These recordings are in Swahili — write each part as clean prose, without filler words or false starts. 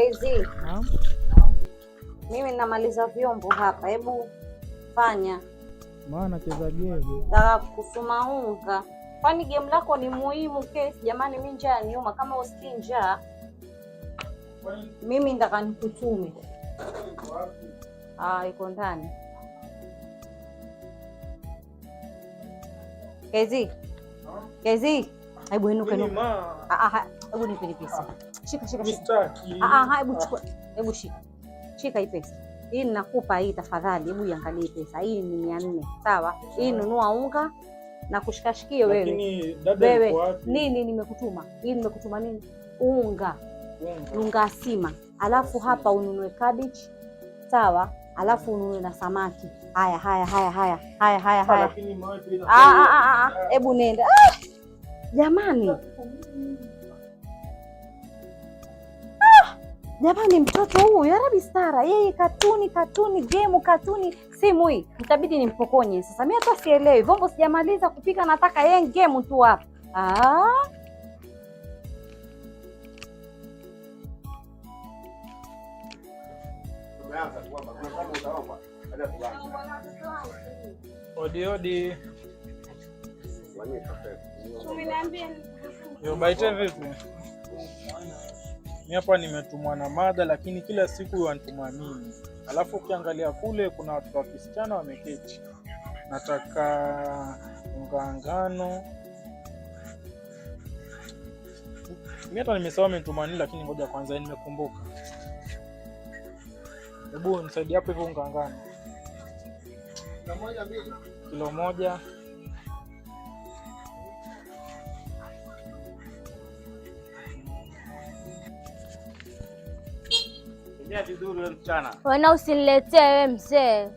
KZ. Naam. Mimi namaliza vyombo hapa, hebu fanya. Maana nacheza game. Nataka kusuma unga. Kwani game lako ni muhimu kesi? Jamani, mi njaa niuma. Kama usikii njaa, mimi ndaka nikutume. Ah, iko ndani. Kezi, Kezi, hebu inuka inuka. Ah, ah, hebu nipe ni pesa. Shika shika shika. Ah, ah, hebu chukua. Hebu shika. Shika hii pesa. Hii ninakupa hii tafadhali, hebu iangalie hii pesa. Hii ni 400, sawa? Hii nunua unga na kushikashikie wewe. Lakini dada Wewe yuko wapi? nini nimekutuma? Hii nimekutuma nini? Unga, Unga. unga sima. Alafu hapa ununue cabbage, sawa? Alafu ununue na samaki. Haya haya haya haya haya haya haya. Lakini mawe pia Ah, ah, ah, ah, hebu nenda. Ah! Jamani. Ah! Jamani, mtoto huyu ya Rabi stara, yeye katuni katuni game katuni simu hii itabidi nimpokonye sasa. Mimi hata sielewi, vyombo sijamaliza kupika, nataka yeye game tu hapa. Ah! Odi odi. Yo, baite vipi? Mi hapa nimetumwa na mada, lakini kila siku wanituma mimi. Alafu ukiangalia kule kuna watoto wa kisichana wameketi. Nataka unga ngano. Mi hata nimesahau amenituma nini, lakini ngoja kwanza nimekumbuka. Hebu nisaidie hapo hivyo unga ngano. Kilo moja. Wana usiniletee wewe mzee.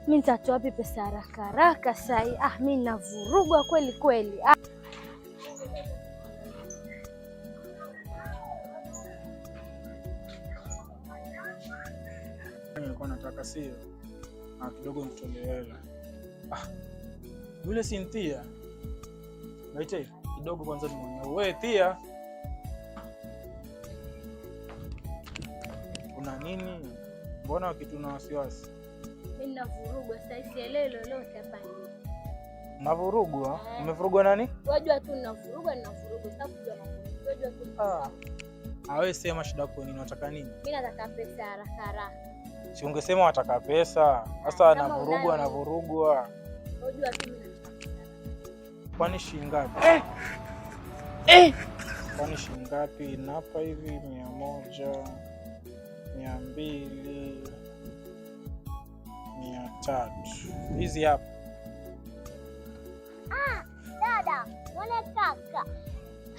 Mi nitatoa wapi pesa haraka haraka sahi? Ah, mi navurugwa kweli kweli. Ah. Nilikuwa nataka sio, ah, kidogo nikutolee hela. Ah, yule Cynthia baite kidogo kwanza nimuone. We Thia, una nini? Mbona wakituna wasiwasi? Mi navurugwa sahi, sielewi lolote hapa. Navurugwa? Umevurugwa nani? Wajua tu navurugwa, navurugwa, sitaki kujua navurugwa. Wajua tu Ah, awe sema shida yako nini? Unataka nini? mi nataka pesa haraka haraka. Si ungesema wataka pesa. Sasa Kama navurugwa, unayo. navurugwa. Wajua tu mi nataka pesa haraka. Kwani shilingi ngapi? Kwani shilingi ngapi? Napa hivi 100, 200, 300. Hizi hapa. Dada, mwone kaka.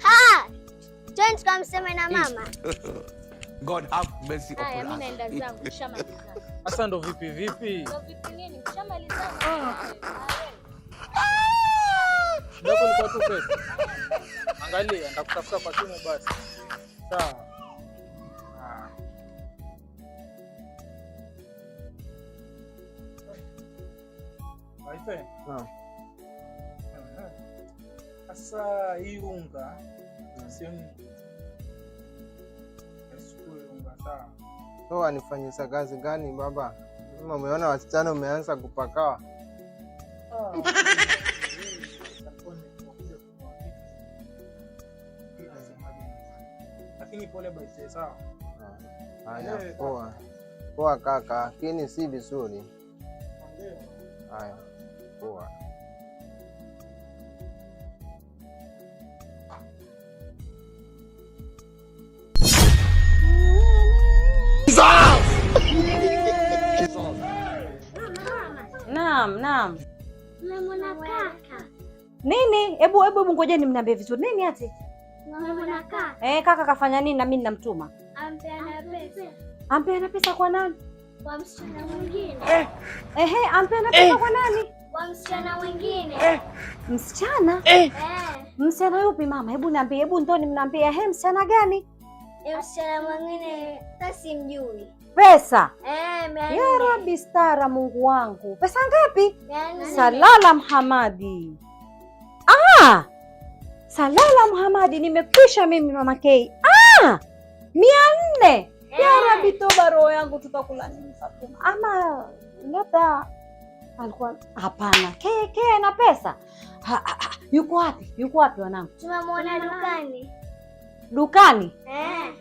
Ha! Twende tukamseme na mama. God have mercy Haya, upon mi us. naenda zangu, nishamalizana. Sasa ndo vipi vipi? Ndo vipi nini? Nishamalizana. Shida yako ilikuwa tu pesa. Angalia, nitakutafuta kwa simu basi. Sawa. Ah. Aise. Naam. Sasa hii unga sio chukue unga sawa. So wanifanyisa kazi gani baba? Kama umeona wasichana umeanza kupakawa. Ah, lakini pole baise, sawa. Haya, poa. Poa kaka, lakini si vizuri. Haya, poa. Naam, naam. Nimemwona kaka. Nini? Hebu hebu hebu ngojeni mniambie vizuri. Nini ati? Nimemwona kaka. Eh, kaka kafanya nini na mimi ninamtuma? Ampeana pesa Ampeana pesa kwa nani? kwa msichana mwingine. Ehe, ampeana pesa kwa nani? Kwa msichana mwingine. Msichana? Eh. Msichana yupi mama? Hebu niambie, hebu ndoni mniambie, ehe, msichana gani? Ni msichana mwingine sasa simjui. Pesa. Eh, 400. Ya Rabbi stara, Mungu wangu. Pesa ngapi? 400. Salala Muhamadi. Ah! Salala Muhamadi, nimekwisha mimi mama K. Ah! 400? Ya Rabbi, toba roho yangu, tutakula nini Fatuma? Ama labda alikuwa hapana, ke na pesa. Ha, ha, ha. Yuko wapi? Yuko wapi wanangu? Tumemwona dukani. Dukani? Eh.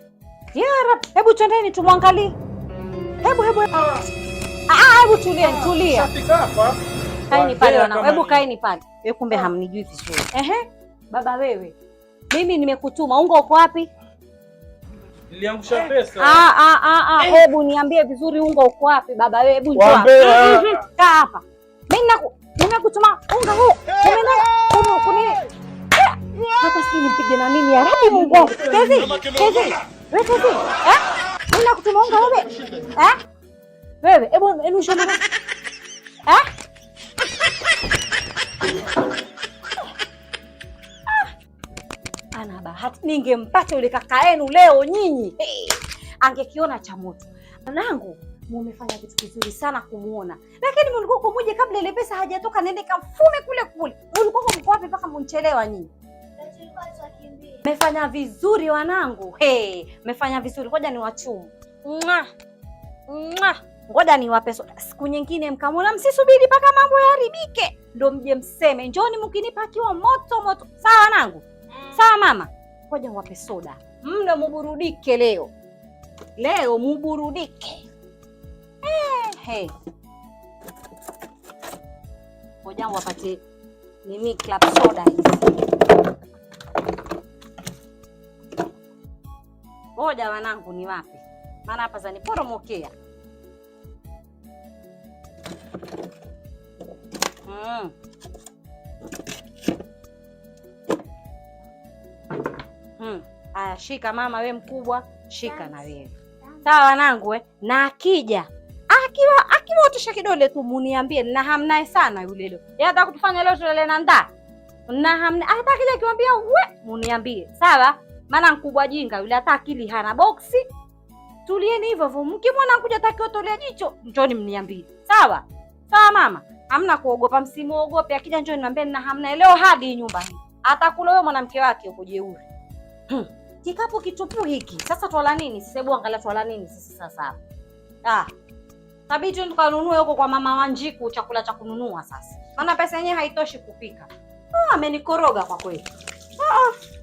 Ya Rabbi, hebu twendeni tumwangalie. Hebu hebu. Ah, hebu tulia, tulia. Shafika hapa. Kaeni pale Wambea wanangu. kama Hebu nini. kaeni pale. Wewe kumbe hamnijui vizuri. Ehe. Baba wewe. Mimi nimekutuma. Unga uko wapi? Niliangusha pesa. Ah ah ah ah, hebu niambie vizuri unga uko wapi baba wewe, hebu njoo. Wambea. Kaa hapa. Mimi nimekutuma unga huu. Umeenda kuni hapa si nipige na nini ya Rabbi Mungu wangu. Kezi, Kezi. Wewe Kezi. Eh? Mimi nakutuma unga wewe. Eh? Wewe, hebu hebu njoo. Eh? Ana bahati ningempata yule kaka yenu leo nyinyi. Hey, angekiona cha moto. Mwanangu, mumefanya kitu kizuri sana kumuona. Lakini mlikuwa kwa muje kabla ile pesa hajatoka nende kamfume kule kule. Mlikuwa mko wapi mpaka munchelewa nyinyi? Tulikuwa tukimbia. Mmefanya vizuri wanangu. Hey, mmefanya vizuri. Ngoja niwachumu. Mwa. Mwa. Ngoja niwape soda. Siku nyingine mkamwona, msisubiri mpaka mambo yaharibike ndo mje mseme. Njoni mkinipa akiwa moto moto. Sawa wanangu? Sawa mama? Ngoja niwape soda. Mno muburudike leo. Leo muburudike. Hey. Ngoja niwapatie nini club soda hizi. Ngoja wanangu niwape. Maana hapa zaniporomokea. Aya, shika mama, we mkubwa, shika na wewe. Sawa wanangu eh? Na akija akiwa otesha kidole tu muniambie, na hamnaye sana yule leo. Yeye anataka kutufanya leo tulale na ndaa. Na hamna hata akija akiwaambia we muniambie. Sawa? Maana mkubwa jinga yule hata akili hana boksi. Tulieni hivyo hivyo. Mkimwona kuja takiotolea jicho, njoni mniambie. Sawa? Sawa mama. Hamna kuogopa, msimuogope. Akija njoni niambie na hamna leo hadi nyumba hii. Atakula huyo mwanamke wake huko jeuri. Kikapu kitupu hiki. Sasa twala nini? Sisi hebu angalia twala nini sisi sasa hapa. Ah. Tabii tu tukanunue huko kwa mama Wanjiku chakula cha kununua sasa. Maana pesa yenyewe haitoshi kupika. Ah, amenikoroga kwa kweli. Ah.